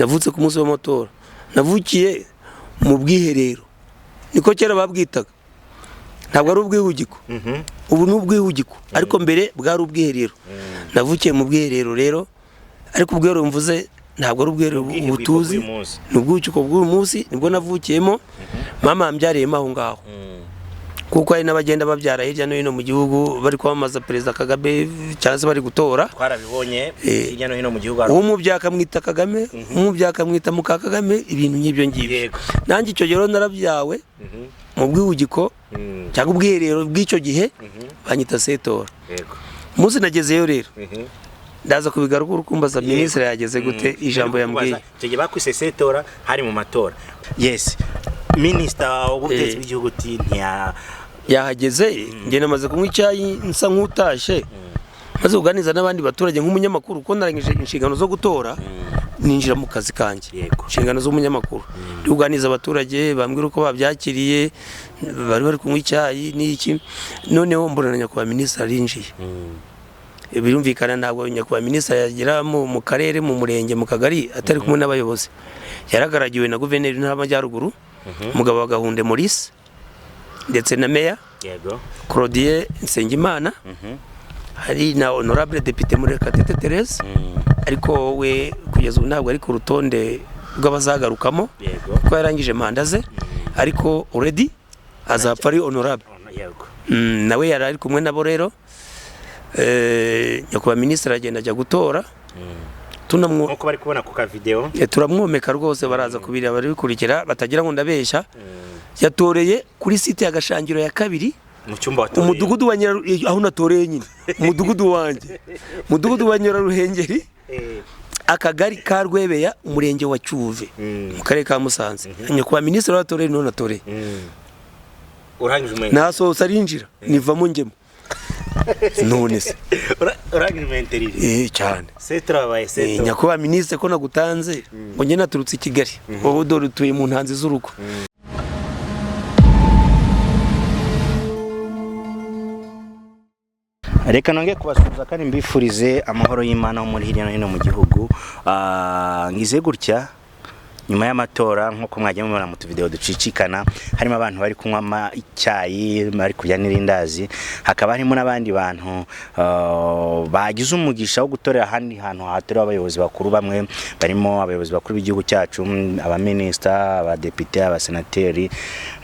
Navutse ku munsi w'amatora, navukiye mu bwiherero, niko kera babwitaga, ntabwo ari ubwihugiko. Ubu ni ubwihugiko, ariko mbere bwari ubwiherero. Navukiye mu bwiherero rero, ariko ubwiherero mvuze ntabwo ari ubwiherero Ubwihugiko ubu tuzi, bw'uyu munsi. Ni ubwihugiko bw'uyu munsi, nibwo navukiyemo. Mama yambyariyemo aho ngaho, kuko hari n'abagenda babyara hirya no hino mu gihugu bari kwamamaza Perezida Kagame cyangwa se bari gutora. Twarabibonye hirya no hino mu gihugu. Umubyaye akamwita Kagame, umubyaye akamwita muka Kagame, ibintu nk'ibyo ngibyo. Nanjye icyo gihe rero narabyawe mu bwihugiko cyangwa ubwiherero bw'icyo gihe, banyita Setora. Umunsi nagezeyo rero, ndaza kubigaruka urukumbaza minisitiri yageze gute, ijambo yambwiye. Icyo gihe bakwise Setora hari mu matora. Yes, minisita w'ubutegetsi bw'igihugu uti ntiya Yahageze, njye namaze kunywa icyayi nsa nk'utashye, maze kuganiriza n'abandi baturage nk'umunyamakuru, kuko narangije inshingano zo gutora ninjira mu kazi kanjye. Inshingano z'umunyamakuru, ndi kuganiriza abaturage, bambwira uko babyakiriye, bari bari kunywa icyayi n'iki, noneho mbona na nyakubahwa minisitiri arinjiye. Birumvikana, ntabwo nyakubahwa minisitiri yagera mu karere, mu murenge, mu kagari atari kumwe n'abayobozi. Yaragaragiwe na guverineri w'Intara y'Amajyaruguru, umugabo wa Gahunde Maurice, ndetse na meya Claudien Nsengimana. Hari na honorable député Murekatete Therese, ariko we kugeza ubu ntabwo ari ku rutonde rw'abazagarukamo, kuko yarangije manda ze, ariko already azapfa ari honorable. Nawe yari ari kumwe nabo rero. Nyakubahwa minisitiri aragenda ajya gutora, tunamwo Nk'uko bari kubona ku kavideo. Turamwomeka rwose, baraza kubireba, baribikurikira, batagira ngo ndabeshya. Yatoreye kuri site ya Gashangiro ya kabiri, Mu cyumba watoreye. umudugudu wa Nyiraru, aho natoreye nyine, umudugudu wanjye, umudugudu wa Nyiraruhengeri, akagari ka Rwebeya, umurenge wa Cyuve, mu karere ka Musanze. Nyakubahwa minisitiri watoreye, none natoreye. Urangije umwenge. Nasohotse arinjira, nivamo njyemo, none se? Urangije umenterire. Eh, cyane. Setora wabaye Setora. Nyakubahwa minisitiri, ko nagutanze ngo njye naturutse i Kigali, wowe dore utuye mu ntanzi z'urugo. Reka nongeye kubasuhuza kandi mbifurize amahoro y'Imana ho muri hirya no hino mu gihugu. Ngize gutya nyuma y'amatora, nk'uko mwagiye mubona mu tuvideo ducicikana, harimo abantu bari kunywa icyayi, bari kurya n'irindazi, hakaba harimo n'abandi bantu bagize umugisha wo gutorera ahandi hantu hatorewe abayobozi bakuru. Bamwe barimo abayobozi bakuru b'igihugu cyacu, abaminisita, abadepite, abasenateri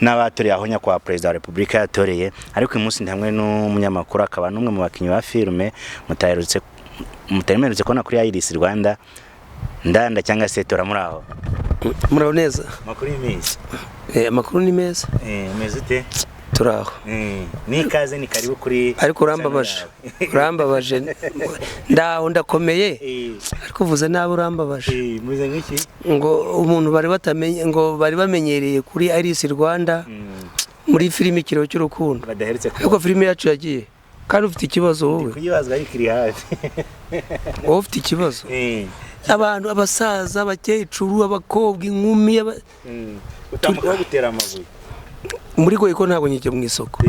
n'abatoreye aho nyakubahwa perezida wa repubulika yatoreye. Ariko uyu munsi ndi hamwe n'umunyamakuru, akaba n'umwe mu bakinnyi ba filime mutaherutse mutaremerutse kubona kuri Iris Rwanda, Ndanda cyangwa Setora. Muri aho? Muraho neza. Amakuru y'iminsi? Amakuru ni meza. Umeze ute? Turaho. Ni ikaze, ni karibu kuri Ariko urambabaje, urambabaje. Ndaho, ndakomeye, ariko uvuze nabi, urambabaje. Muze nk'iki? Ngo umuntu bari batamenye, ngo bari bamenyereye kuri Iris Rwanda muri filime Ikiriyo cy'Urukundo. Badaherutse. Ariko filime yacu yagiye, kandi ufite ikibazo wowe. Kuyibazwa, ariko iri hafi. Wowe ufite ikibazo. Abantu, abasaza, abakecuru, abakobwa, inkumi, Utamuka gutera amabuye. Muri goyiko ntabwo njya mu isoko.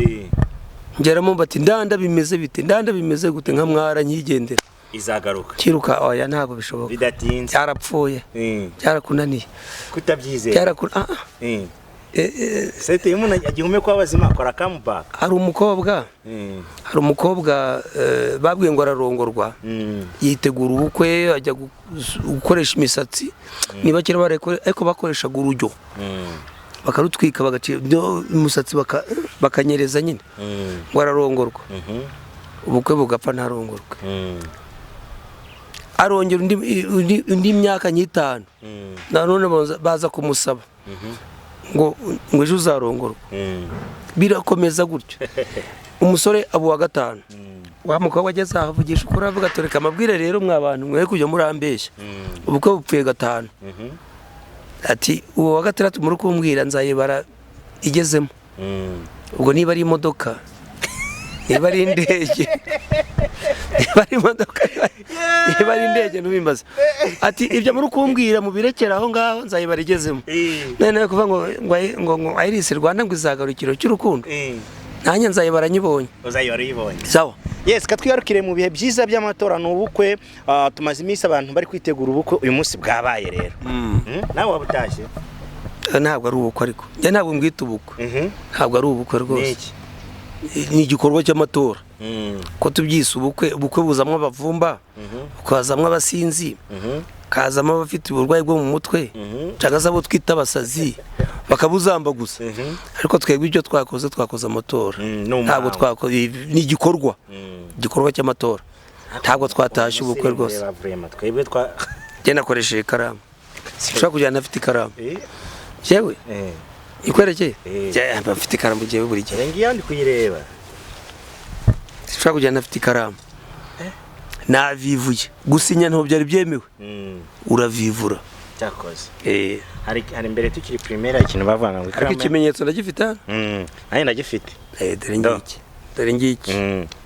Ngeramo bati: "Ndanda bimeze bite? Ndanda bimeze gute?" Nka mwara nkigendera. Izagaruka. Kiruka, oya, ntabwo bishoboka. Bidatinze. Byarapfuye. Byarakunaniye. Kutabyizera. Byarakuna ah, ah. Sete, iyo umuntu agihumeka w'abazima akora comeback. Hari umukobwa, hari umukobwa babwiye ngo ararongorwa, yitegura ubukwe, ajya gukoresha imisatsi, niba kera ariko bakoreshaga urujyo, bakarutwika, bagacira umusatsi, bakanyereza nyine, ngo ararongorwa. Ubukwe bugapfa, ntarongorwe. Arongera undi myaka nk'itanu, nanone baza kumusaba ngo ejo uzarongorwa. Birakomeza gutyo, umusore aba uwa gatanu. Wa mukobwa ageze aho avugisha ukuri, avuga: "Tureka amabwire rero, mwa bantu mwe kujya murambeshya, ubukwe bupfuye gatanu." Ati: "Uwo wa gatandatu muri kumbwira nzayibara igezemo." Ubwo niba ari imodoka, niba ari indege, niba ari imodoka, niba ari indege, ntubimbaze. Ati: "Ibyo muri kumbwira mubirekere aho ngaho, nzayibara igezemo." None kuvuga ngo Iris Rwanda ngo izagarukiro cy'urukundo. Nanjye nzayibara nyibonye. Uzayibara uyibonye. Sawa. Yes, katwigarukire mu bihe byiza by'amatora n'ubukwe. Tumaze iminsi abantu bari kwitegura ubukwe, uyu munsi bwabaye rero. Nawe waba utashye? Ntabwo ari ubukwe, ariko njye ntabwo mbwita ubukwe. Ntabwo ari ubukwe rwose. Ni igikorwa cy'amatora. Ko tubyise ubukwe, ubukwe buzamwo abavumba, bukazamwo abasinzi, kazamo abafite uburwayi bwo mu mutwe, cyangwa se abo twita abasazi, bakabuzamba gusa. Ariko twebwe ibyo twakoze, twakoze amatora. Ntabwo twakoze, ni igikorwa cy'amatora. Ntabwo twatashye ubukwe rwose. Njye nakoresheje ikaramu. Ushobora kujyana afite ikaramu. Yewe ikwerekeye? Mfite ikaramu njyewe buri gihe. Ngiyo ndi kuyireba. Ushobora kujyana afite ikaramu. Navivuye. Gusinya ntabwo byari byemewe. Uravivura. Cyakoze. Hari mbere tukiri primaire ikintu bavanga ngo ikaramu. Ariko ikimenyetso ndagifite hano? Nanjye ndagifite. Dore ngiki. Dore ngiki.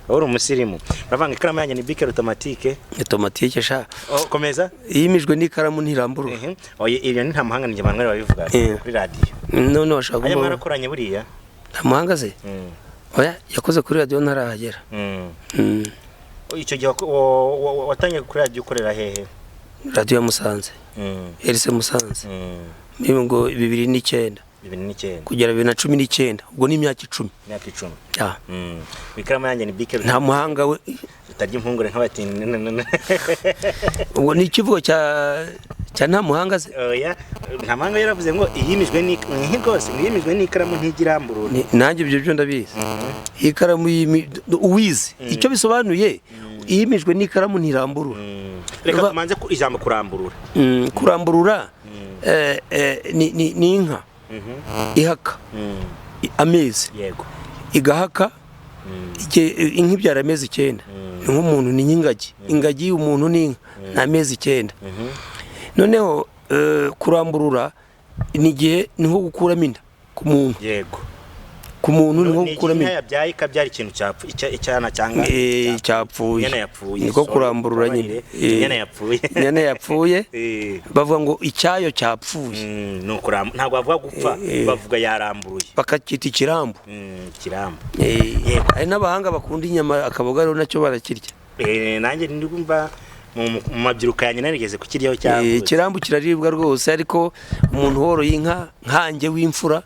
Uri umusirimu. Bavanga ikaramu yanjye ni bic automatique. Automatique sha. Oh, komeza. Yimijwe n'ikaramu ntiramburura. Oye, ibyo ni nta muhanga ni Emmanuel wabivuga kuri radio. None washaka Ayo mwarakoranye buriya? Nta muhanga se? Oya, yakoze kuri radio ntarahagera. Icyo gihe watangiye kuri radio ukorera hehe? Radio ya Musanze. RC Musanze. Ngo 2009. 2009. Kugera 2019. Ubwo ni imyaka 10. Imyaka 10. Ya. Ikaramu yanjye ni bic. Nta muhanga we utarya impungure nk'abatindi. Ubwo ni ikivugo cya nta muhanga se? Oya, nta muhanga yaravuze ngo iyimijwe ni rwose, iyimijwe n'ikaramu ntigiramburura. Nanjye ibyo byo ndabizi. Ikaramu uwize icyo bisobanuye, iyimijwe n'ikaramu ntiramburura. Reka tumanze ku ijambo kuramburura. Kuramburura ni inka ihaka amezi. Yego. Igahaka inka ibyara amezi 9. Ni nk'umuntu, ni nk'ingagi. Ingagi umuntu ni inka ni amezi 9. Noneho kuramburura ni igihe ni nko gukuramo inda ku muntu. Yego. Ku muntu ni nko gukuramo inda. Inka yabyaye ikabyara ikintu cyapfu, icyana cyangwa cyapfuye. Inyana yapfuye. Niko kuramburura nyine. Inyana yapfuye. Inyana yapfuye. Bavuga ngo icyayo cyapfuye. No kuramburura ntabwo bavuga gupfa, bavuga yaramburuye. Bakakita ikirambo. Ikirambo. Yego. Hari n'abahanga bakunda inyama akaboga rero nacyo barakirya. Nanjye ndumva mu mabyiruka yanjye narigeze kukiryaho cyangwa ikirambo kiraribwa rwose, ariko umuntu woroye inka nkanjye w'imfura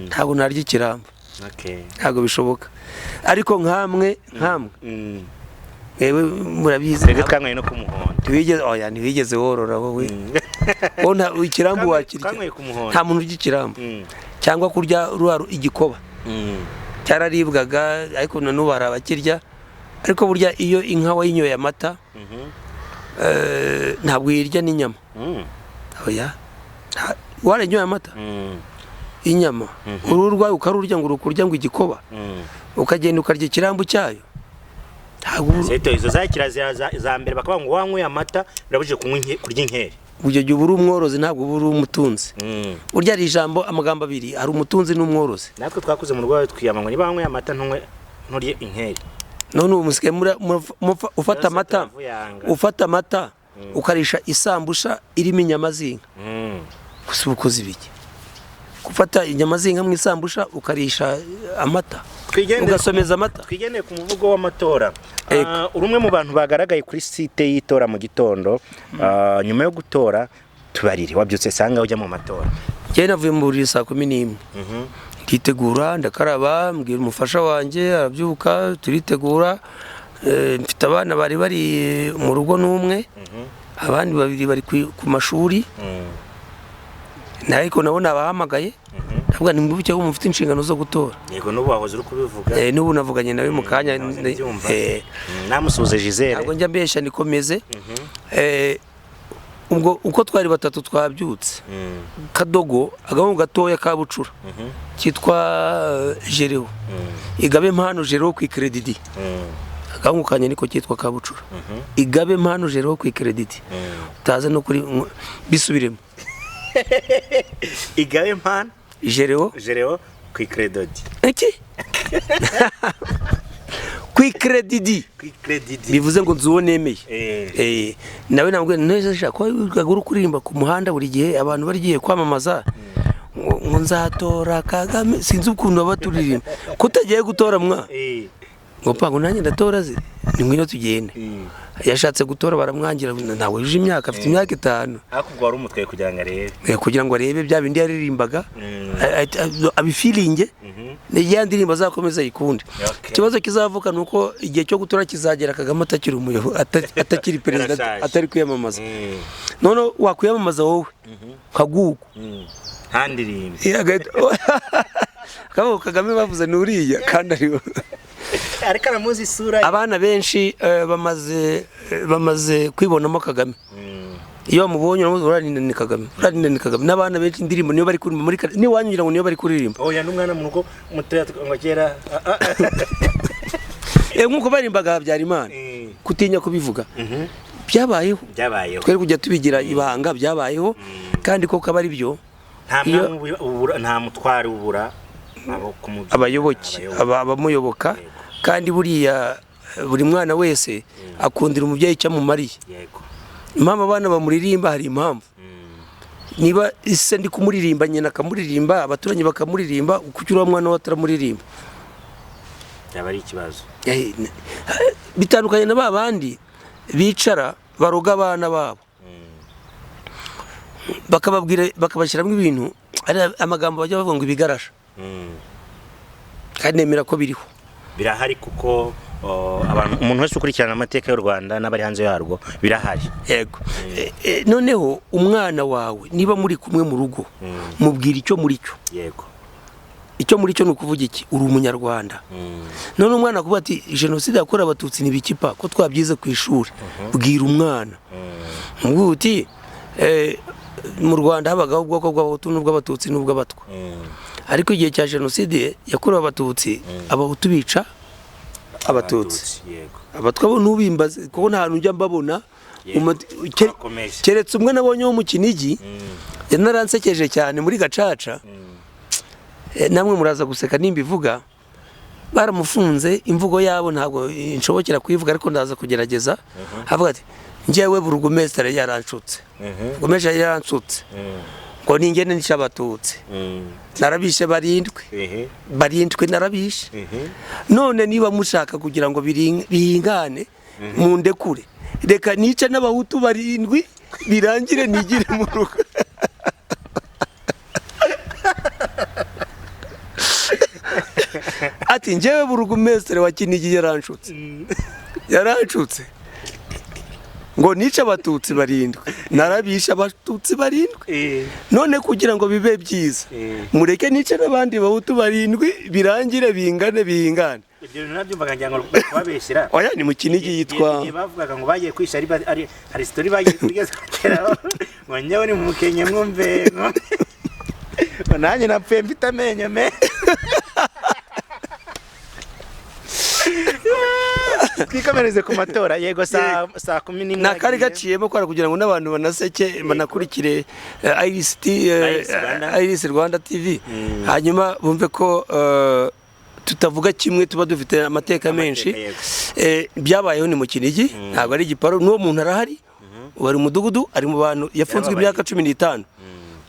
ntabwo narya ikirambo. Ntabwo bishoboka. Ariko nkamwe ewe murabizi reka twanyweye no kumuhondo. Ntiwigeze, oya ntiwigeze worora wowe. Ona ikirambo wakirya. Nta muntu urya ikirambo. Cyangwa kurya ruharu igikoba. Cyararibwaga ariko none ubu hari abakirya. Ariko burya iyo inka wayinyoye amata ntabwo yirya n'inyama. Oya. Waranyoye amata? Inyama. Ururwa ukarurya ngo urukurya ngo igikoba. Ukagenda ukarya ikirambo cyayo. Ntabwo Seto izo za kirazira za mbere bakavuga ngo wanyweye amata birabujije kunywa kurya inkeri. Ujye gihe uri umworozi ntabwo uri umutunzi. Urya ari ijambo amagambo abiri, hari umutunzi n'umworozi. Natwe twakuze mu rwayo twiyama ngo niba wanyweye amata ntunywe nturye inkeri. None ubu musigaye ufata amata, ufata amata ukarisha isambusha irimo inyama z'inka. Gusa ubukozi biki? Gufata inyama z'inka mu isambusha ukarisha amata. Ugasomeza amata. Twigendeye ku muvugo w'amatora. Uri umwe mu bantu bagaragaye kuri site y'itora mu gitondo, nyuma yo gutora tubarire wabyutse sanga ujya mu matora. Njye navuye mu buriri saa 11. Nditegura, ndakaraba, mbwira umufasha wanjye arabyuka, turitegura. Mfite abana bari bari mu rugo n'umwe, abandi babiri bari ku mashuri. Ariko nabo nabahamagaye ndavuga nti mwibuke ko mufite inshingano zo gutora. Yego n'ubu wahoze uri kubivuga. N'ubu navuganye nawe mu kanya. Namusuze Gisele. Ntabwo njya mbesha nikomeze. Ubwo uko twari batatu twabyutse. Kadogo agahungu gatoya ka Bucura kitwa Jereo. Igabe mpano Jereo ku credit. Agahungu kanye niko kitwa ka Bucura. Igabe mpano Jereo ku credit. Utaze no kuri bisubiremo. Igabe mpano Jereo ku credit. Iki? Ku credit. Ku credit. Bivuze ngo nzuwo nemeye. Nawe nabwo neza shaka ko uri kuririmba ku muhanda buri gihe abantu barigiye kwamamaza. Ngo nzatora Kagame, sinzi ukuntu baba turirimba kutagiye gutora mwa ngo pango nanjye ndatora ze, ni ngwino tugende. Yashatse gutora baramwangira, ntabwo yujuje imyaka, afite imyaka 5. Ariko ubwo wari umutwaye kugira ngo arebe, kugira ngo arebe bya bindi yaririmbaga, abifiringe, ya ndirimbo azakomeza ayikunde. Ikibazo kizavuka ni uko igihe cyo gutora kizagera Kagame atakiri umuyobozi, atakiri perezida, atari kwiyamamaza. None wakwiyamamaza wowe nka Gugu ntandirimbe. Kagame bavuze ni uriya kandi ari ariko aramuzi isura. Abana benshi bamaze kwibonamo Kagame. Iyo bamubonye urarinda ni Kagame, urarinda ni Kagame. N'abana benshi indirimbo niyo bari kuririmba muri niwanyu ngira ngo niyo bari kuririmba. Oya n'umwana mu rugo mutoya ngo kera nkuko barimbaga Habyarimana, kutinya kubivuga. Byabayeho. Byabayeho. Twere kujya tubigira ibanga, byabayeho kandi koko aba ari byo. Nta mutwari ubura abayoboke abamuyoboka, kandi buriya buri mwana wese akundira umubyeyi icyo amumariye. Impamvu abana bamuririmba hari impamvu. Niba ise ndi kumuririmba, nyina akamuririmba, abaturanyi bakamuririmba, kuki uriya mwana we ataramuririmba? Byaba ari ikibazo. Bitandukanye na ba bandi bicara baroga abana babo, bakababwira, bakabashyiramo ibintu, ari amagambo bajya bavuga ngo ibigarasha. Kandi nemera ko biriho, birahari kuko abantu, umuntu wese ukurikirana amateka y'u Rwanda n'abari hanze yarwo, birahari. Yego. Noneho umwana wawe niba muri kumwe mu rugo, mubwira icyo muri cyo. Yego. Icyo muri cyo ni ukuvuga iki? Uri umunyarwanda. None umwana akuvuga ati jenoside yakorewe abatutsi ntibikipa ko twabyize ku ishuri. Bwira umwana. Mubwira uti mu Rwanda habagaho ubwoko bw'abahutu n'ubw'abatutsi n'ubw'abatwa. Ariko igihe cya jenoside yakorewe abatutsi, abahutu bica abatutsi. Abatwa bo ntubimbaze kuko nta hantu njya mbabona. Keretse umwe nabonye wo mu Kinigi, yanaransekeje cyane muri Gacaca. Namwe muraza guseka nimbivuga. Baramufunze, imvugo yabo ntabwo inshobokera kuyivuga ariko ndaza kugerageza. Avuga ati njyewe burugumestre yaranshutse. Burugumestre yaranshutse. Ngo ningene nisha abatutsi. Narabishe barindwi. Barindwi narabishe. None niba mushaka kugira ngo bihingane mundekure. Reka nice n'abahutu barindwi birangire nigire mu rugo. Ati njyewe burugumestre wa Kinigi yaranshutse. Yaranshutse. Ngo nice abatutsi barindwi, narabisha abatutsi barindwi. None kugira ngo bibe byiza, mureke nice n'abandi bahutu barindwi birangire bingane bihingane. Ibyo nabyumvaga ngira ngo babeshyira. Oya ni mu Kinigi yitwa. Bavugaga ngo bagiye kwisha ari hari story bagiye kugeza ngo njyewe ni mu Kenya mwumve. Ngo nanjye napfuye mfite amenyo me. Twikomereze ku matora. Yego, saa 11 nakari gaciyemo kwara kugira ngo n'abantu banaseke banakurikire Iris Rwanda TV, hanyuma bumve ko tutavuga kimwe, tuba dufite amateka menshi. Byabayeho ni mu Kinigi, ntabwo ari igiparu, n'uwo muntu arahari, wari umudugudu, ari mu bantu yafunzwe imyaka 15.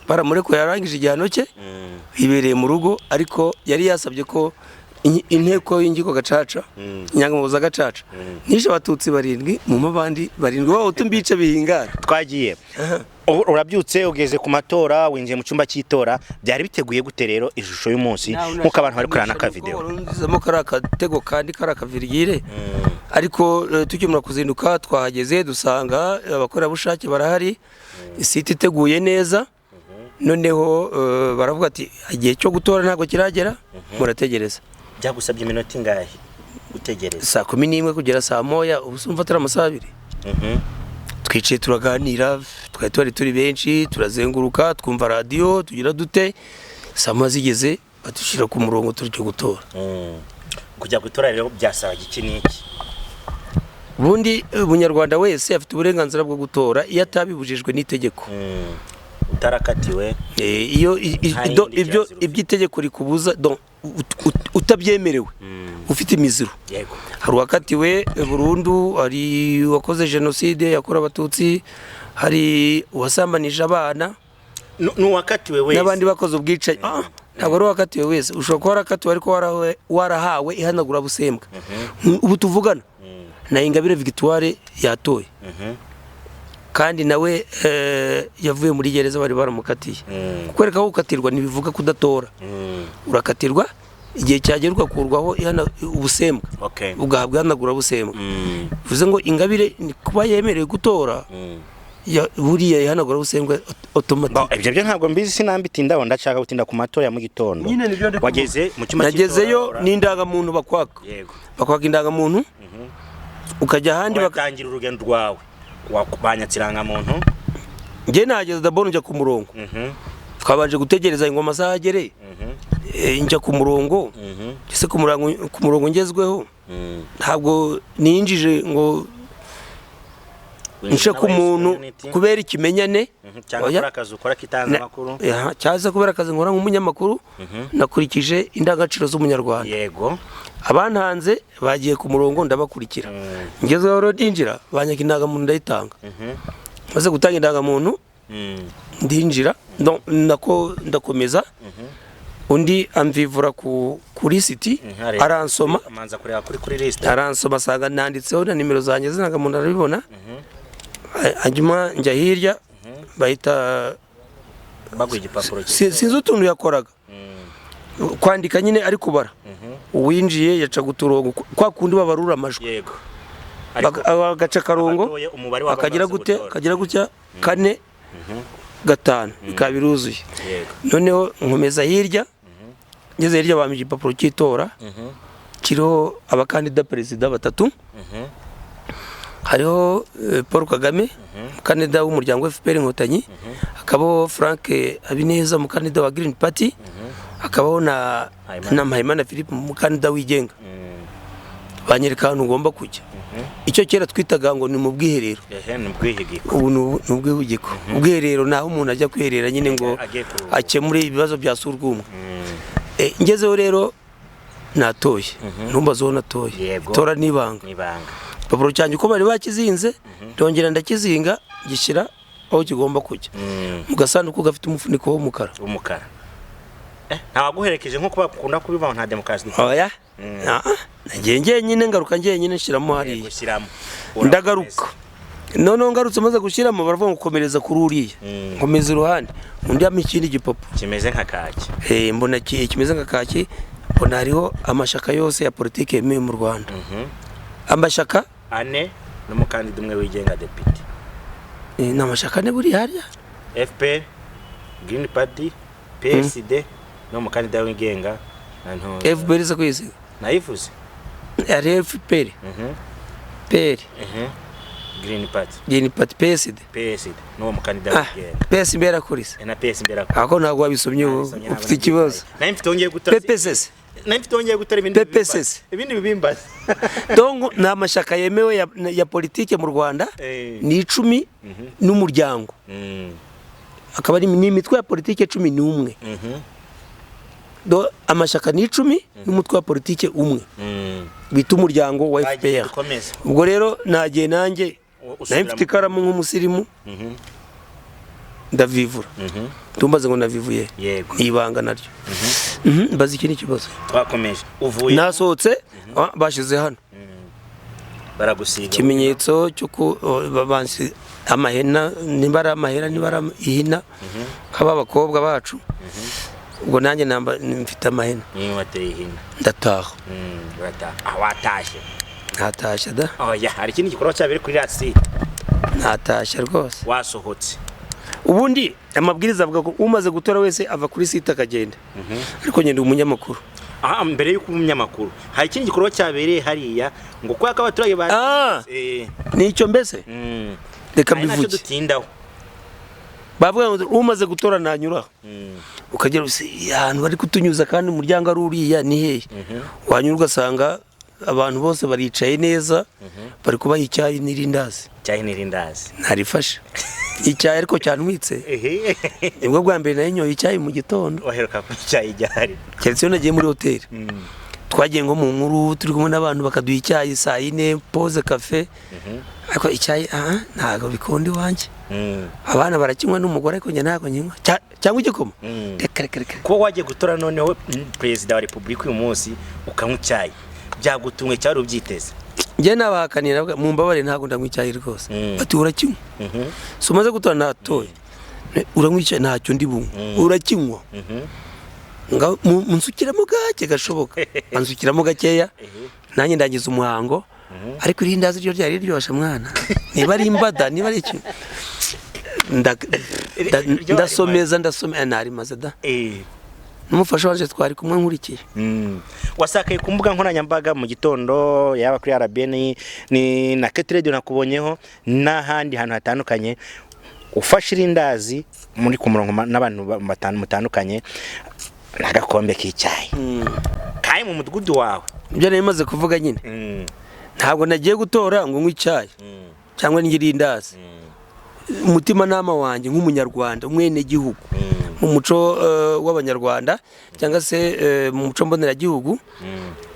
Baramurekuye yarangije igihano cye, ibereye mu rugo, ariko yari yasabye ko inteko y'ingiko gacaca, inyangamubuza gacaca, nishe abatutsi barindwi mu mabandi barindwi bahutu mbice bihingana. Twagiye. Urabyutse ugeze ku matora, winjiye mu cyumba cy'itora, byari biteguye gute rero ishusho y'umunsi nkuko abantu bari kurana ka video? Urunzemo kari akatego kandi kari akavirgire. Ariko tukimura kuzinduka twahageze dusanga abakorerabushake barahari, isite iteguye neza. Noneho baravuga ati igihe cyo gutora ntabwo kiragera, murategereza. Byagusabye iminota ingahe gutegereza? Saa 11 kugera saa 1, ubu sumva atari amasaha 2. Twicaye turaganira, twari turi benshi, turazenguruka, twumva radio, tugira dute. Saa 1 zigeze badushira ku murongo tujya gutora. Kujya gutora rero byasabaga iki n'iki? Ubundi umunyarwanda wese afite uburenganzira bwo gutora iyo atabibujijwe n'itegeko. Utarakatiwe. Iyo ibyo iby'itegeko rikubuza, utabyemerewe, ufite imiziro. Yego. Hari uwakatiwe burundu, hari uwakoze jenoside yakorewe abatutsi, hari uwasambanije abana. N'uwakatiwe wese. N'abandi bakoze ubwicanyi. Ntabwo ari uwakatiwe wese. Ushobora kuba warakatiwe ariko warahawe ihanagurabusembwa. Ubu tuvugana na Ingabire Victoire yatoye, kandi nawe yavuye muri gereza bari baramukatiye. Kukwereka ko gukatirwa ntibivuga kudatora. Urakatirwa, igihe cyagera ugakurwaho ubusembwa, ugahabwa ihanagurabusembwa. Bivuze ngo Ingabire ni kuba yemerewe gutora, buriya ihanagurabusembwa automatique. Ibyo byo ntabwo mbizi, sinambitindaho, ndashaka gutinda ku matora ya mu gitondo. Nyine nibyo ndi kuvuga. Wageze mu cyumba Nagezeyo cy'itora, n'indangamuntu bakwaka. Bakwaka indangamuntu, ukajya ahandi Watangira urugendo rwawe, banyatse irangamuntu. Njye nahageze d'abord njya ku murongo. Twabanje gutegereza ngo amasaha agere. Njya ku murongo. Ese ku murongo ngezweho, ntabwo ninjije ngo nce ku muntu kubera ikimenyane. Cyangwa Oya. kuri akazi ukora k'itangazamakuru. Cyangwa se kubera akazi nkora nk'umunyamakuru, nakurikije indangagaciro z'umunyarwanda. Abantanze bagiye ku murongo, ndabakurikira. Ngezeho rero ndinjira, banyaka indangamuntu, ndayitanga. Maze gutanga indangamuntu, ndinjira, nako ndakomeza. Undi amvivura ku lisiti, aransoma. Amanza kureba kuri liste. Aransoma, asanga nanditseho na nimero zanjye z'indangamuntu, arabibona. Hanyuma njya hirya, bahita baguha igipapuro. Sinzi utuntu yakoraga, kwandika nyine ari kubara uwinjiye, yacaga uturongo kwa kundi babarura amajwi. Bagaca akarongo, Abatoye umubare w'abamaze akagira gute, gutora. akagira gutya, kane, gatanu, bikaba biruzuye. Noneho nkomeza hirya. Ngeze hirya bampa igipapuro cy'itora kiriho abakandida perezida batatu. Hariho Paul Kagame, umukandida w'umuryango FPR Inkotanyi, hakabaho Frank Habineza, umukandida wa Green Party, hakabaho na Mpayimana. na Mpayimana Philippe, umukandida wigenga. Banyereka ahantu ugomba kujya, icyo kera twitaga ngo ni mu bwiherero. Ehe, ni ubwihigiko. Ubu ni ubwihugiko. Ubwiherero ni aho umuntu ajya kwiherera nyine ngo Agiye kuruhuka. akemure ibibazo bya surwumwe. Ngezeho rero natoye, ntumbaze uwo natoye. Tora n'ibanga. N'ibanga. Igipapuro cyanjye uko bari bakizinze, ndongera ndakizinga, gishyira aho kigomba kujya, mu gasanduku gafite umufuniko w'umukara. W'umukara. Ntawaguherekeje nk'uko bakunda kubivaho, nta demokarasi dufite. Oya. Ah, nagiye njyenyine, ngaruka njyenyine, nshyiramo hariya. Gushyiramo. Ndagaruka. Noneho ngarutse maze gushyiramo, baravuga ngo komereza kuri uriya. Nkomeza iruhande, undi ampa ikindi gipapuro kimeze nka kaki. Mbona kimeze nka kaki, mbona hariho amashyaka yose ya politiki yemewe mu Rwanda, amashyaka ane n'umukandida umwe wigenga depite. Ni amashyaka ane buriya harya. FPR, Green Party, PSD n'umukandida wigenga na nto. FPR isa kwisiga. Nayivuze. Hari FPR, PR, Green Party. Green Party, PSD. PSD n'uwo mukandida wigenga. PS imbere akurisa. Na PS imbere akora. Ako ntabwo wabisomye ubu, ufite ikibazo. Nayo mfite wongeye gutora. PPSS. Nayo mfite wongeye gutora ibindi PPSS. bibimbaza. Ibindi bibimbaza. Donc ni amashyaka yemewe ya politike mu Rwanda, ni 10 n'umuryango, akaba ari n'imitwe ya politike 11. Amashyaka ni 10 n'umutwe wa politike umwe bita umuryango wa Bagiye FPR. Dukomeze. Ubwo rero nagiye nanjye, Usubira nari mfite ikaramu nk'umusirimu, ndavivura. Ntumbaze ngo navivuye, ni ibanga naryo. Mbaza ikindi kibazo. Twakomeje. Uvuye Nasohotse, bashyize hano baragusiga. Ikimenyetso cyo ku bansi amahena, niba ari amahera, niba ari ihina, nk'aba bakobwa bacu. Ubwo nanjye namba mfite amahena. Niyo wateye ihina. Ndataha. Urataha. Ah, watashye. Ntatashye da. Oya, hari ikindi gikorwa cyabereye kuri rasi. Ntatashye rwose. Wasohotse. Ubundi amabwiriza avuga ko umaze gutora wese ava kuri site akagenda, ariko ngenda umunyamakuru. Aha, mbere y'uko uba umunyamakuru hari ikindi gikorwa cyabereye hariya ngo kubera ko abaturage ba Nicyo mbese, reka ari nacyo mbivuge. Dutindaho. Bavuga ngo umaze gutora ntanyuraho, ukagera usi ahantu bari kutunyuza kandi umuryango ari uriya, ni hehe wanyura? Ugasanga abantu bose baricaye neza, bari kubaha icyayi n'irindazi. Icyayi n'irindazi. Ntarifashe icyayi ariko cyantwitse. Nibwo bwa mbere nari nyoye icyayi mu gitondo. Waheruka ku icyayi gihari? Keretse iyo nagiye muri hoteli, twagiye nko mu nkuru turi kumwe n'abantu, bakaduha icyayi saa yine, pause café, ariko icyayi aha ntabwo bikunda iwanjye. Abana barakinywa n'umugore, ariko njye ntabwo nkinywa. Cyangwa igikoma. Reka, reka, reka. Kuba wagiye gutora noneho perezida wa repubulika uyu munsi ukanywa icyayi, byagutunguye cyari ubyiteze? Njye nabahakanira, mumbabarire, ntabwo ndanywa icyayi rwose. Bati urakinywa? Si umaze gutora? Natoye. Uranywa icyayi? Ntacyo ndi bunywe. Urakinywa? Munsukiramo gake gashoboka. Ansukiramo gakeya, nanjye ndangiza umuhango. Ariko irindazi ryo ryari riryoshye mwana, niba ari imbada, niba ari iki. Ndasomeza, ndasomeza, narimaze da. N'umufasha waje twari kumwe nkurikiye. Wasakaye ku mbuga nkoranyambaga mu gitondo, yaba kuri RBN ni na Keti Radio nakubonyeho n'ahandi hantu hatandukanye, ufashe irindazi muri ku murongo n'abantu batanu mutandukanye n'agakombe k'icyayi kari mu mudugudu wawe. Ibyo nari maze kuvuga nyine, ntabwo nagiye gutora ngo nywe icyayi cyangwa ndye irindazi. Umutimanama wanjye nk'umunyarwanda, umwenegihugu, mu muco w'abanyarwanda cyangwa se mu muco mboneragihugu,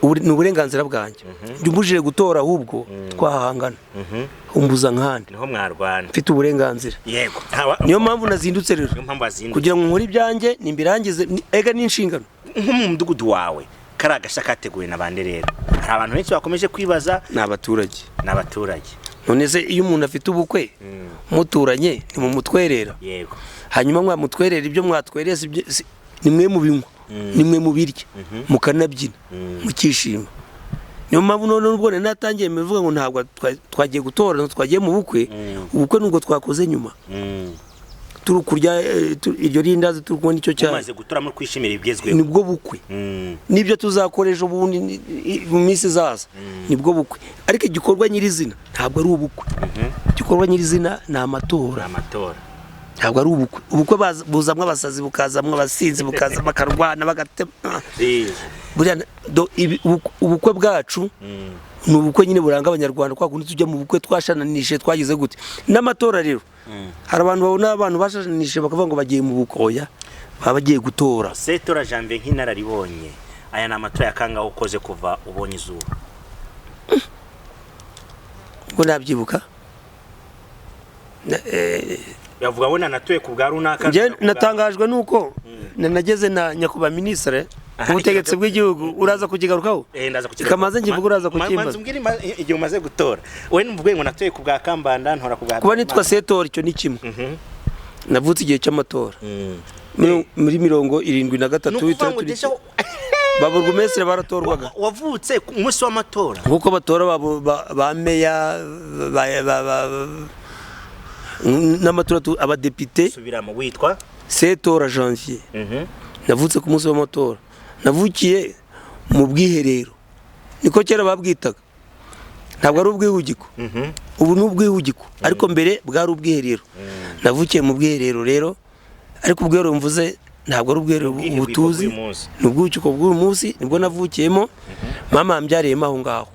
ni uburenganzira bwanjye. Njye umbujije gutora ahubwo twahangana, umbuza nkande. Niho mwarwana. Mfite uburenganzira. Yego. Niyo mpamvu nazindutse rero. Niyo mpamvu wazindutse. Kugira ngo nkore ibyanjye nimbirangize, ega ni inshingano. Nko mu mudugudu wawe kari agashya kateguwe na bande rero? Hari abantu benshi bakomeje kwibaza. Ni abaturage. Ni abaturage. None se iyo umuntu afite ubukwe muturanye ntimumutwerera? Yego. Hanyuma mwamutwerera, ibyo mwatwereye ni mwe mubinywa, ni mwe mubirya, mukanabyina, mukishima. Niyo mpamvu none ubwo nari natangiye mbivuga ngo ntabwo twagiye gutora, ntabwo twagiye mu bukwe. Ubukwe nubwo twakoze nyuma, turi kurya iryo rindazi, turi kunywa n'icyo cyayi. Mumaze gutora muri kwishimira ibigezweho. Nibwo bukwe. Nibyo tuzakora ejo bundi mu minsi izaza, nibwo bukwe. Ariko igikorwa nyirizina ntabwo ari ubukwe. Igikorwa nyirizina ni amatora. Amatora. Ntabwo ari ubukwe. Ubukwe buzamwo abasazi, bukazamwo abasinzi, bukaza bakarwana, bagatema. Buriya ubukwe bwacu ni ubukwe nyine buranga abanyarwanda, kwa kundi tujya mu bukwe twashananije, twagize gute. N'amatora rero, hari abantu babona abantu bashananije bakavuga ngo bagiye mu bukwe. Oya, baba bagiye gutora. Setora Janvier, nk'inararibonye, aya ni amatora ya kangahe ukoze kuva ubonye izuba? Ubwo nabyibuka. Yavuga ngo nanatuye ku bwa runaka. Njye natangajwe nuko nageze na nyakubahwa minisitiri ubutegetsi bw'igihugu. Uraza kukigarukaho? Ndaza kukigarukaho. Kamaze nkivuga, uraza kukimbaza. Manza umbwire igihe umaze gutora. Wowe numvuge ngo natuye ku bwa Kambanda, ntora ku bwa Kuba nitwa Setora, icyo ni kimwe. Navutse igihe cy'amatora muri 73. Ni ukuvuga ngo 6 desha- Ba burugumesitiri baratorwaga. Wavutse ku munsi w'amatora? Nkuko batora ba meya n'amatora abadepite. Subiramo, witwa? Setora Janvier. Navutse ku munsi w'amatora. Navukiye mu bwiherero, niko kera babwitaga, ntabwo ari ubwihugiko. Ubu ni ubwihugiko, ariko mbere bwari ubwiherero. Navukiye mu bwiherero rero, ariko ubwiherero mvuze ntabwo ari ubwiherero Ubwihugiko ubu tuzi. bw'uyu munsi. Ni ubwihugiko bw'uyu munsi, nibwo navukiyemo. Mama yambyariyemo aho ngaho,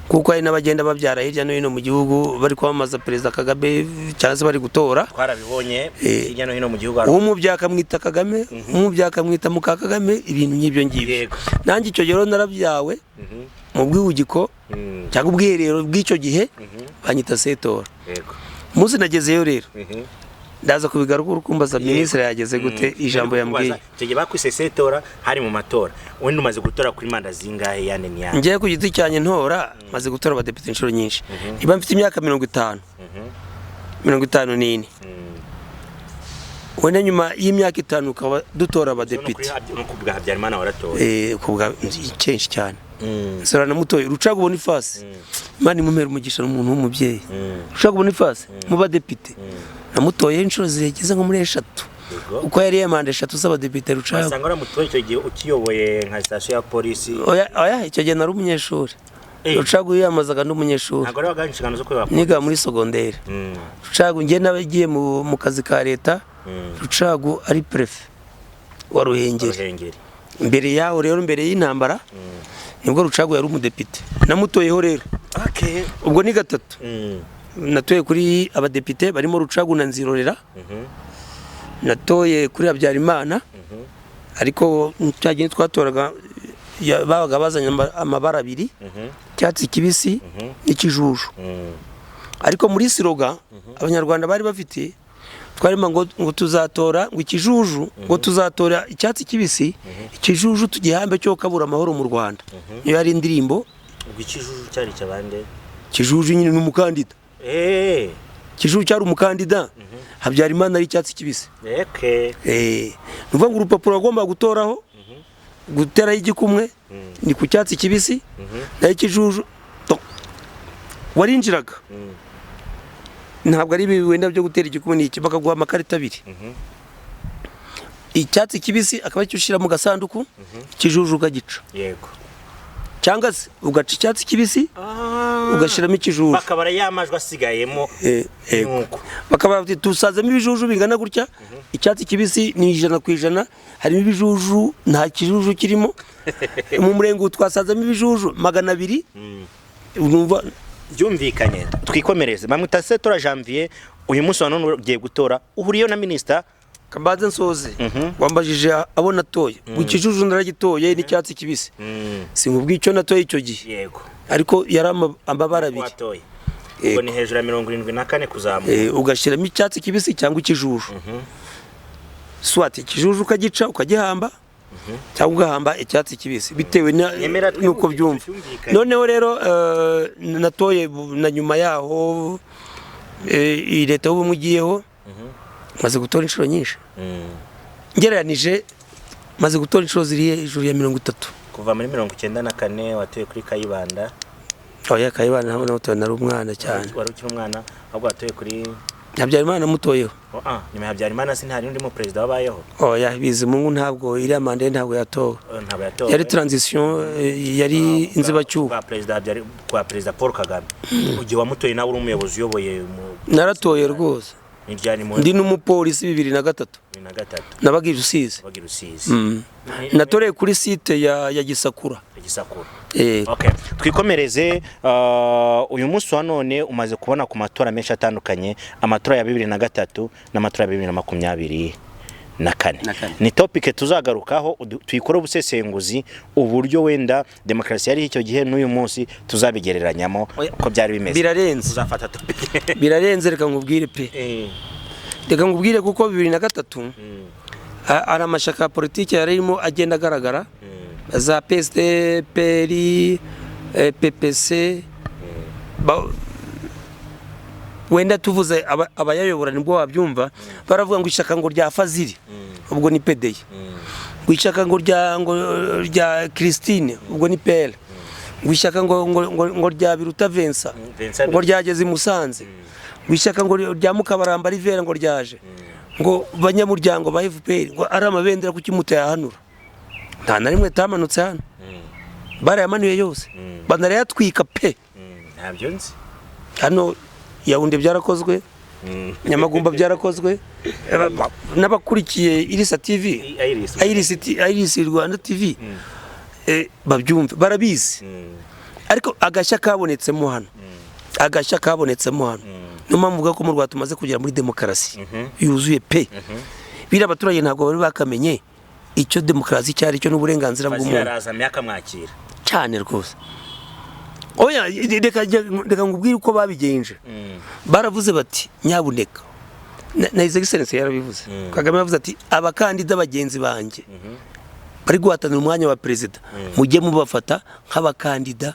kuko hari n'abagenda babyara hirya no hino mu gihugu bari kwamamaza Perezida Kagame cyangwa se bari gutora. Twarabibonye hirya no hino mu gihugu. Umubyaye akamwita Kagame, umubyaye akamwita muka Kagame, ibintu nk'ibyo ngibyo. Nanjye icyo gihe rero narabyawe mu bwihugiko cyangwa ubwiherero bw'icyo gihe, banyita Setora. Umunsi nagezeyo rero, ndaza kubigaruka urukumbaza minisitiri yageze gute, ijambo yambwiye. Icyo gihe bakwise Setora hari mu matora. Wenda umaze gutora kuri manda zingahe, yane ni yane? Ngewe ku giti cyanjye ntora, maze gutora abadepite inshuro nyinshi. Niba mfite imyaka 50, 54, wenda nyuma y'imyaka 5 ukaba dutora abadepite. No ku bwa Habyarimana waratoye? Ku bwa kenshi cyane. Nsora namutoye Rucagu Boniface, Imana imumere umugisha, n'umuntu w'umubyeyi. Rucagu Boniface mu badepite namutoye inshuro zigeze nko muri 3, uko yari manda 3 z'abadepite Rucagu. Wasanga waramutoye icyo gihe ukiyoboye nka sitasiyo ya polisi. Oya, oya, icyo gihe nari umunyeshuri. Rucagu yiyamazaga n'umunyeshuri. Ntabwo wari wagaye inshingano zo kuyobora? Niga muri sogonderi. Rucagu njye nabagiye mu kazi ka leta, Rucagu ari prefe wa Ruhengeri. Ruhengeri. Mbere yaho rero, mbere y'intambara, nibwo Rucagu yari umudepite. Namutoyeho rero. Ubwo ni 3. Natoye kuri abadepite barimo Rucagu na Nzirorera. Natoye kuri Habyarimana. Ariko cyagiye twatoraga babaga bazanye amabara abiri, icyatsi kibisi n'ikijuju. Ariko muri slogan Abanyarwanda bari bafite, twarimo ngo tuzatora ngo ikijuju, ngo tuzatora icyatsi kibisi, ikijuju tugihambe cyo kabura amahoro mu Rwanda. Niyo yari indirimbo. Ubwo ikijuju cyari cyabande? Kijuju nyine ni umukandida. Kijuju cyari umukandida, Habyarimana ari icyatsi kibisi. Ni ukuvuga ngo urupapuro wagomba gutoraho, guteraho igikumwe, ni ku cyatsi kibisi, naho ikijuju warinjiraga, ntabwo ari ibi wenda byo gutera igikumwe, ni iki, bakaguha amakarita abiri, icyatsi kibisi akaba aricyo ushyira mu gasanduku, ikijuju ukagica, cyangwa se ugaca icyatsi kibisi ugashyiramo ikijuju. Bakabara ya majwi asigayemo. Yego. Nuko. Bakaba bati tusazemo ibijuju bingana gutya, icyatsi kibisi ni 100%, harimo ibijuju, nta kijuju kirimo. Mu murenge ubu twasazemo ibijuju 200, urumva. Byumvikanye, twikomereze. Bamwita Setora Janvier. Uyu munsi wa none ugiye gutora, uhuriyeho na minisita. Kambaze nsoze. Wambajije abo natoye, ngo ikijuju naragitoye n'icyatsi kibisi, sinkubwiye icyo natoye icyo gihe. Ariko yari amabara abiri. Watoye ubwo ni hejuru ya 74 kuzamuka. Ugashyiramo icyatsi kibisi cyangwa ikijuju, soit ikijuju ukagica ukagihamba, cyangwa ugahamba icyatsi kibisi, bitewe Nyemera n'uko twihute, byumva. cyumvikane. Noneho rero natoye na nyuma yaho, iyi leta y'ubumwe igiyeho, maze gutora inshuro nyinshi. Ngereranije, maze gutora inshuro ziri hejuru ya 30. Kuva muri 94 watoye kuri Kayibanda? Oya, Kayibanda ntabwo namutoye, nari umwana cyane. Wari ukiri umwana, ahubwo watoye kuri Habyarimana namutoyeho. Oh, ah, nyuma ya Habyarimana sinari undi mu perezida wabayeho? Oya, Bizimungu ntabwo, iriya manda ye ntabwo yatowe. Oh, ntabwo yatowe. Yari transition, yari inzibacyuho. Kwa perezida Paul Kagame, igihe wamutoye nawe uri umuyobozi uyoboye mu Naratoye rwose. Ni ryari mu Ndi n'umupolisi 2003. 2003? Nabaga i Rusizi. Wabaga i Rusizi. Natoreye kuri site ya Gisakura. Gisakura. Okay. Twikomereze. Uyu munsi wa none umaze kubona ku matora menshi atandukanye, amatora ya 2003 n'amatora ya 2024. Na kane. Ni topic tuzagarukaho, tuyikore ubusesenguzi, uburyo wenda demokarasi yari icyo gihe n'uyu munsi tuzabigereranyamo Oya, uko byari bimeze. Birarenze. Tuzafata topic. Birarenze, reka nkubwire pe. Reka nkubwire, kuko 2003 hari amashyaka ya politiki yari arimo agenda agaragara, za PSD, PL, PPC, wenda tuvuze abayayobora nibwo wabyumva. Baravuga ngo ishyaka ngo rya Fazili, ubwo ni PDI, ngo ishyaka ngo rya Christine, ubwo ni PL, ngo ishyaka ngo rya Biruta Vincent, Vincent. ngo ryageze i Musanze, ngo ishyaka ngo rya Mukabaramba Rivera ngo ryaje, ngo banyamuryango ba FPR, ngo ari amabendera, kuki mutayahanura? Nta na rimwe tamanutse hano, barayamanuye yose, banarayatwika pe. Ntabyo nzi. Hano Yaounde byarakozwe, Nyamagumba byarakozwe, n'abakurikiye Irisa TV, Iris. Iris, Iris Rwanda TV, babyumve, barabizi. Ariko agashya kabonetsemo hano, agashya kabonetsemo hano, niyo mpamvu mvuga ko mu Rwanda tumaze kugera muri demokarasi yuzuye pe. Biriya abaturage ntabwo bari bakamenye icyo demokarasi icyo ari cyo n'uburenganzira Fazili bw'umuntu. Araza akamwakira. Cyane rwose. Oya, reka nkubwire uko babigenje. Baravuze bati nyabuneka, na His Excellency yarabivuze, Kagame yavuze ati abakandida bagenzi banjye bari guhatanira umwanya wa perezida, mujye mubafata nk'abakandida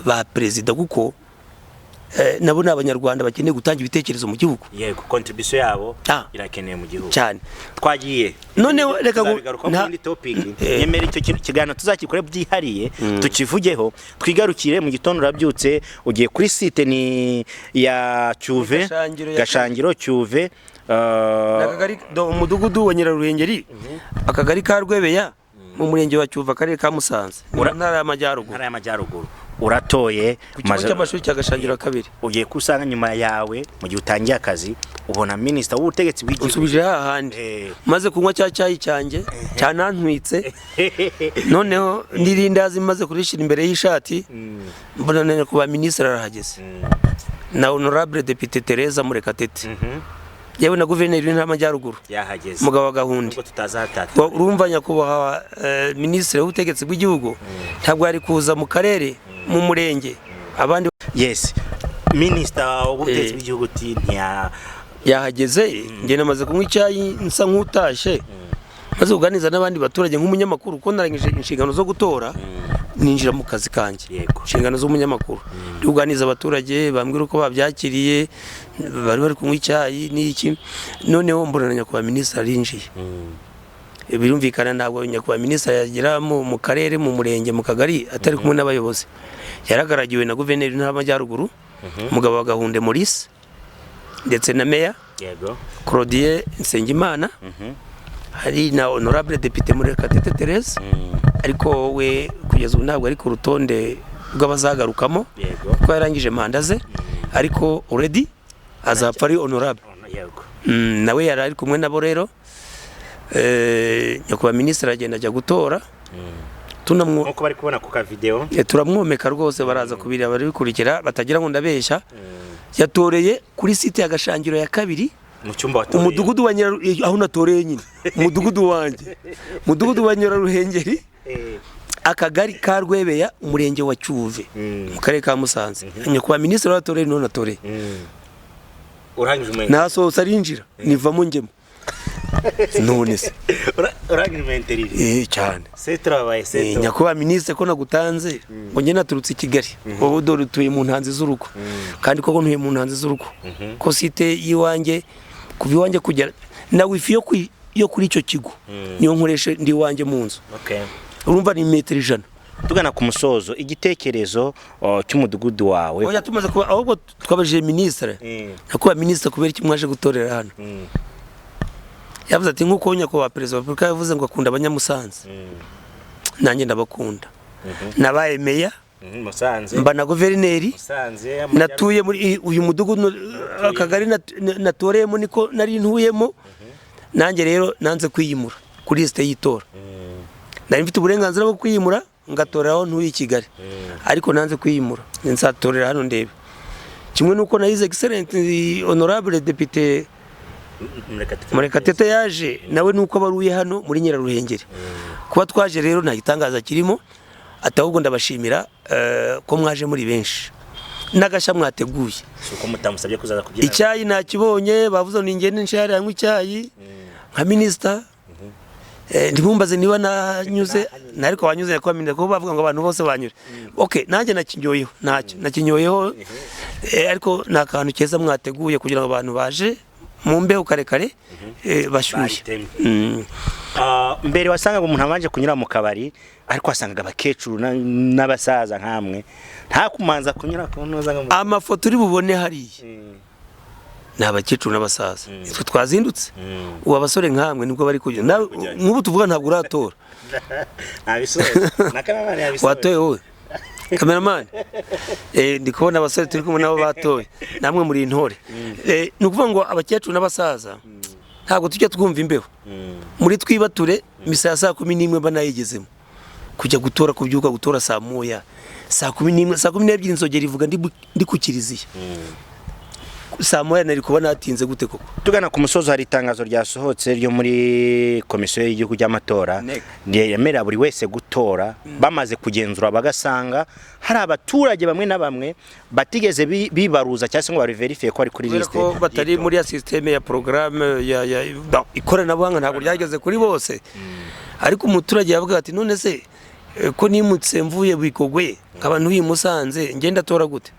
ba perezida, kuko nabo ni Abanyarwanda bakeneye gutanga ibitekerezo mu gihugu. Yego, contribution yabo irakenewe mu gihugu. Cyane. Twagiye. Noneho reka Tuzabigarukaho mu yindi topic. Eh. Nyemera icyo kiganiro tuzakikore byihariye, tukivugeho. Twigarukire mu gitondo, urabyutse ugiye kuri site ni ya Cyuve? Gashangiro ya Gashangiro, Cyuve. Akagari umudugudu wa Nyiraruhengeri, akagari ka Rwebeya, mu murenge wa Cyuve, akarere ka Musanze, mu ntara y'Amajyaruguru. Ntara y'Amajyaruguru, uratoye. Ku kigo cy'amashuri cya Gashangiro ya kabiri. Ugiye kusanga nyuma yawe, mu gihe utangiye akazi, ubona minisita w'ubutegetsi bw'igihugu. Unsubije hahandi. Maze kunywa cya cyayi cyanjye cyanantwitse, noneho n'irindazi maze kurishyira imbere y'ishati, mbona none kuba minisitiri arahageze, na honorable depite Tereza Murekatete, yewe na guverineri w'intara y'Amajyaruguru, yahageze. Mugabo wa Gahunda. Nubwo tutazatata. Urumva nyakubahwa minisitiri w'ubutegetsi bw'igihugu ntabwo yari kuza mu karere, mu murenge, abandi Yes, Minisita w'ubutegetsi bw'igihugu uti ntiya Yahageze, njye namaze kunywa icyayi nsa nk'utashye, maze kuganiriza n'abandi baturage nk'umunyamakuru, kuko narangije inshingano zo gutora, ninjira mu kazi kanjye. Inshingano z'umunyamakuru, ndi kuganiriza abaturage, bambwira uko babyakiriye, bari kunywa icyayi n'iki. Noneho mbona na nyakubahwa minisitiri arinjiye. Birumvikana, ntabwo nyakubahwa minisitiri yagera mu karere, mu murenge, mu kagari atari kumwe n'abayobozi. Yaragaragiwe na guverineri w'Intara y'Amajyaruguru, umugabo wa Gahunde Maurice, ndetse na meya Claudien Nsengimana. Hari na honorable depite Murekatete Therese, ariko we kugeza ubu ntabwo ari ku rutonde rw'abazagarukamo, kuko yarangije manda ze, ariko already azapfa ari honorable. Nawe yari ari kumwe nabo rero. Nyakubahwa minisitiri aragenda ajya gutora, tunamwo Nkuko bari kubona ku ka video. Turamwomeka rwose, baraza kubireba, barabikurikira, batagira ngo ndabeshya. Yatoreye kuri site ya Gashangiro ya kabiri. Mu cyumba watoreye? Umudugudu wa Nyiraru, aho natoreye nyine, umudugudu wanjye, umudugudu wa Nyiraruhengeri, akagari ka Rwebeya, umurenge wa Cyuve, mu karere ka Musanze. Nyakubahwa minisitiri watoreye, niho natoreye. Urangije umwenge. Nasohotse arinjira, nivamo njyemo. None se? Urangije umenterire. Eh, cyane. Setura wabaye setura. Nyakubahwa minisitiri, ko nagutanze ngo njye naturutse i Kigali, wowe dore utuye mu ntanzi z'urugo. Kandi koko ntuye mu ntanzi z'urugo, ko site y'iwanjye, kuva iwanjye kugera na wifi yo kuri icyo kigo niyo nkoresha ndi iwanjye mu nzu. Urumva ni metero 100. Tugana ku musozo, igitekerezo cy'umudugudu wawe? Oya, tumaze kuba, ahubwo twabajije minisitiri: "Nyakubahwa minisitiri, kubera iki mwaje gutorera hano?" Yavuze ati: "Nk'uko nyakubahwa perezida wa repubulika yavuze ngo akunda Abanyamusanze, nanjye ndabakunda. Nabaye meya, Musanze. mba na guverineri, Musanze. natuye muri uyu mudugudu, akagari natoreyemo niko nari ntuyemo. Nanjye rero nanze kwiyimura kuri lisite y'itora. Nari mfite uburenganzira bwo kwiyimura ngatorera aho ntuye i Kigali, ariko nanze kwiyimura, nzatorera hano ndebe." Kimwe nuko na His Excellence honorable depite Murekatete. Murekatete yaje nawe, nuko abaruye hano muri Nyiraruhengeri. Kuba twaje rero nta gitangaza kirimo, ati ahubwo ndabashimira ko mwaje muri benshi n'agashya mwateguye. Si uko mutamusabye kuzaza kubyina? Icyayi nakibonye, bavuze ngo ningende nshare yanywa icyayi nka minisita. Ntibumbaze niba nanyuze, ariko wanyuze nyakubahwa minisita, kuko bavuga ngo abantu bose banyure. Okay, nanjye nakinyoyeho, ntacyo nakinyoyeho, ariko ni akantu keza mwateguye kugira ngo abantu baje mu mbeho karekare bashyushye. Bayitemye. Mbere wasangaga umuntu abanje kunyura mu kabari, ariko wasangaga abakecuru n'abasaza nkamwe nta kumanza kunyura ku ntuza ngo Amafoto uri bubone hariya ni abakecuru n'abasaza, twe twazindutse. Ubu abasore nkamwe nibwo bari kujya. Nawe nk'ubu tuvuga ntabwo uratora. Ntabisoza na kameramani yabisoje. Watoye wowe kameramani? Ndi kubona abasore turi kumwe nabo batoye, namwe muri intore. Ni ukuvuga ngo abakecuru n'abasaza ntabwo tujya twumva imbeho. Muri twibature misa ya saa 11 mba nayigezemo kujya gutora, kubyuka gutora saa 1, saa 11, saa 12 inzogera ivuga ndi ku kiliziya. Saa 1 nari kuba natinze gute koko? Tugana ku musozo, hari itangazo ryasohotse ryo muri komisiyo y'igihugu y'amatora NEC. ryemerera buri wese gutora, bamaze kugenzura bagasanga hari abaturage bamwe na bamwe batigeze bibaruza cyangwa se ngo babiverifiye ko bari kuri Kubera lisite ko batari muri ya système ya programme ya bon, ikoranabuhanga ntabwo ryageze kuri bose. Ariko umuturage yavuga ati: "None se ko nimutse mvuye Bikogwe nkaba ntuye i Musanze, ngenda atora gute?"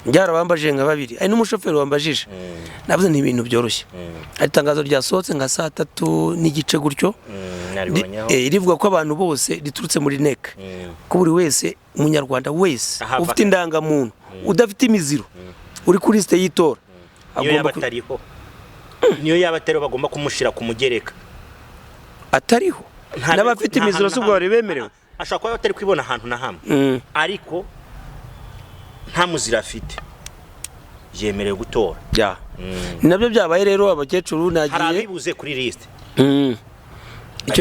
Byarabambajije nka babiri, hari n'umushoferi wambajije. Navuze ni ibintu byoroshye. Hari itangazo ryasohotse nka saa 3:30 gutyo. Naribonyeho. Rivuga ko abantu bose, riturutse muri NEC, ko buri wese, umunyarwanda wese Ahava ufite indangamuntu, udafite imiziro, uri kuri lisite y'itora, Niyo yaba agomba atariho, niyo yaba atariho, bagomba kumushyira ku mugereka. Atariho n'abafite Nta imiziro hantu si na ubwo bari hamwe. bemerewe? Ashobora kuba batari kwibona ahantu na hamwe, ariko nta muziro afite, yemerewe gutora. Ya. Ni nabyo byabaye rero, abakecuru Hari nagiye abibuze kuri lisite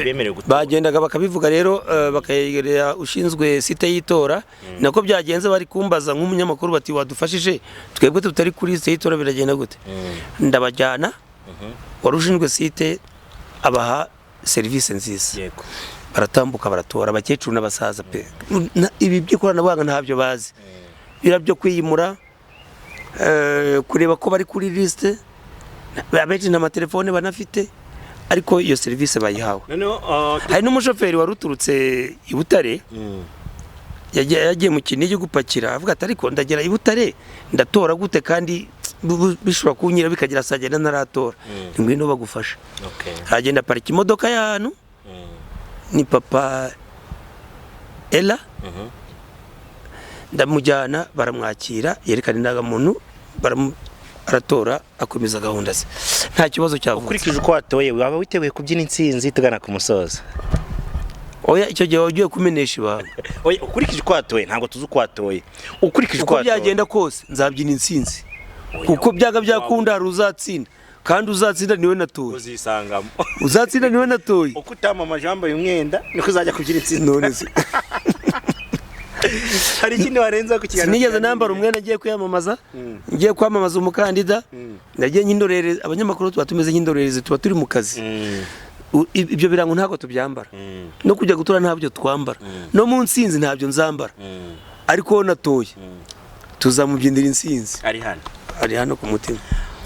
bemerewe gutora. Bagendaga bakabivuga rero, bakayegerera ushinzwe site y'itora. Nako byagenze, bari kumbaza nk'umunyamakuru bati: "Wadufashije, twebwe tutari kuri site y'itora biragenda gute?" Ndabajyana, wari ushinzwe site abaha serivisi nziza. Baratambuka baratora, abakecuru n'abasaza pe. Ibi by'ikoranabuhanga ntabyo bazi, biriya byo kwiyimura. Kureba ko bari kuri liste. Abenshi nta matelefone banafite, ariko iyo serivisi bayihawe. Noneho Hari n'umushoferi wari uturutse i Butare, yagiye mu Kinigi gupakira, avuga ati: "Ariko ndagera i Butare ndatora gute kandi bishobora kunyira bikagera saa cyenda ntaratora?" Ngwino bagufasha. Aragenda aparika imodoka y'ahantu, ni papa Ella. Ndamujyana, baramwakira, yerekana indangamuntu, aratora, akomeza gahunda ze, nta kibazo cyavutse. Ukurikije uko watoye, waba witeguye kubyina intsinzi tugana ku musozo? Oya, icyo gihe wagiye kumenesha ibanga. Oya, ukurikije uko watoye, ntabwo tuzi uko watoye, ukurikije Uko uko watoye. byagenda kose nzabyina intsinzi, kuko byanga byakunda hari uzatsinda, kandi uzatsinda niwe natoye. Uzisangamo. Uzatsinda niwe natoye. Uko utamamaje wambaye umwenda niko uzajya kubyina intsinzi. None se? Hari ikindi warenza ku kiganiro? Sinigeze nambara umwenda ngiye kwiyamamaza, ngiye kwamamaza umukandida. Nagiye nk'indorerezi. Abanyamakuru tuba tumeze nk'indorerezi, tuba turi mu kazi. Ibyo birango ntabwo tubyambara, no kujya gutora ntabyo twambara, no mu nsinzi ntabyo nzambara, ariko wowe natoye tuzamubyinira intsinzi. Ari hano. Ari hano ku mutima.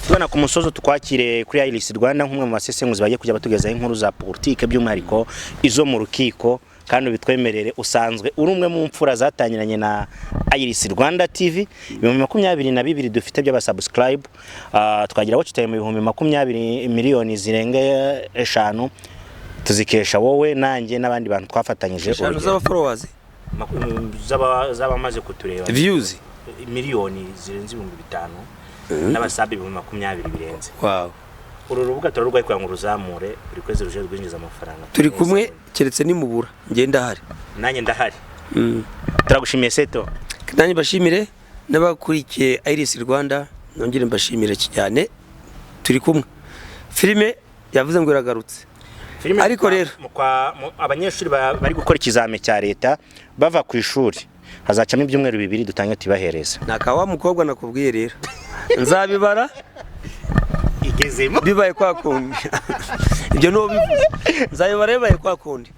Tugana ku musozo, tukwakire kuri Iris Rwanda nk'umwe mu basesenguzi bagiye kujya batugezaho inkuru za politike, by'umwihariko izo mu rukiko, kandi ubitwemerere, usanzwe uri umwe mu mfura zatangiranye na Iris Rwanda TV. 22,000 dufite by'abasubscribe, twagira watch time 20,000 miliyoni zirenga 5, tuzikesha wowe nanjye n'abandi bantu twafatanyije 5 urugendo. z'aba followers? Z'abamaze kutureba. Views. Miliyoni zirenze 5,000 n'abasabe 20,000 birenze. Wow. Uru rubuga turarwaye kugira ngo ruzamure buri kwezi ruje rwinjiza amafaranga. Turi kumwe, keretse nimubura ngenda ndahari. Nanjye ndahari. Turagushimiye, Seto. Nanjye mbashimire n'abakurikiye Iris Rwanda, nongere mbashimire cyane. Turi kumwe. Filime yavuze ngo iragarutse. Filime Ariko rero- abanyeshuri bari gukora ikizame cya leta bava ku ishuri, hazacamo ibyumweru 2 dutange tubahereza. Naka wa mukobwa nakubwiye rero nzabibara. Igezemo. Bibaye kwa kundi, ibyo nuwo bivuze, nzabibara bibaye kwa kundi.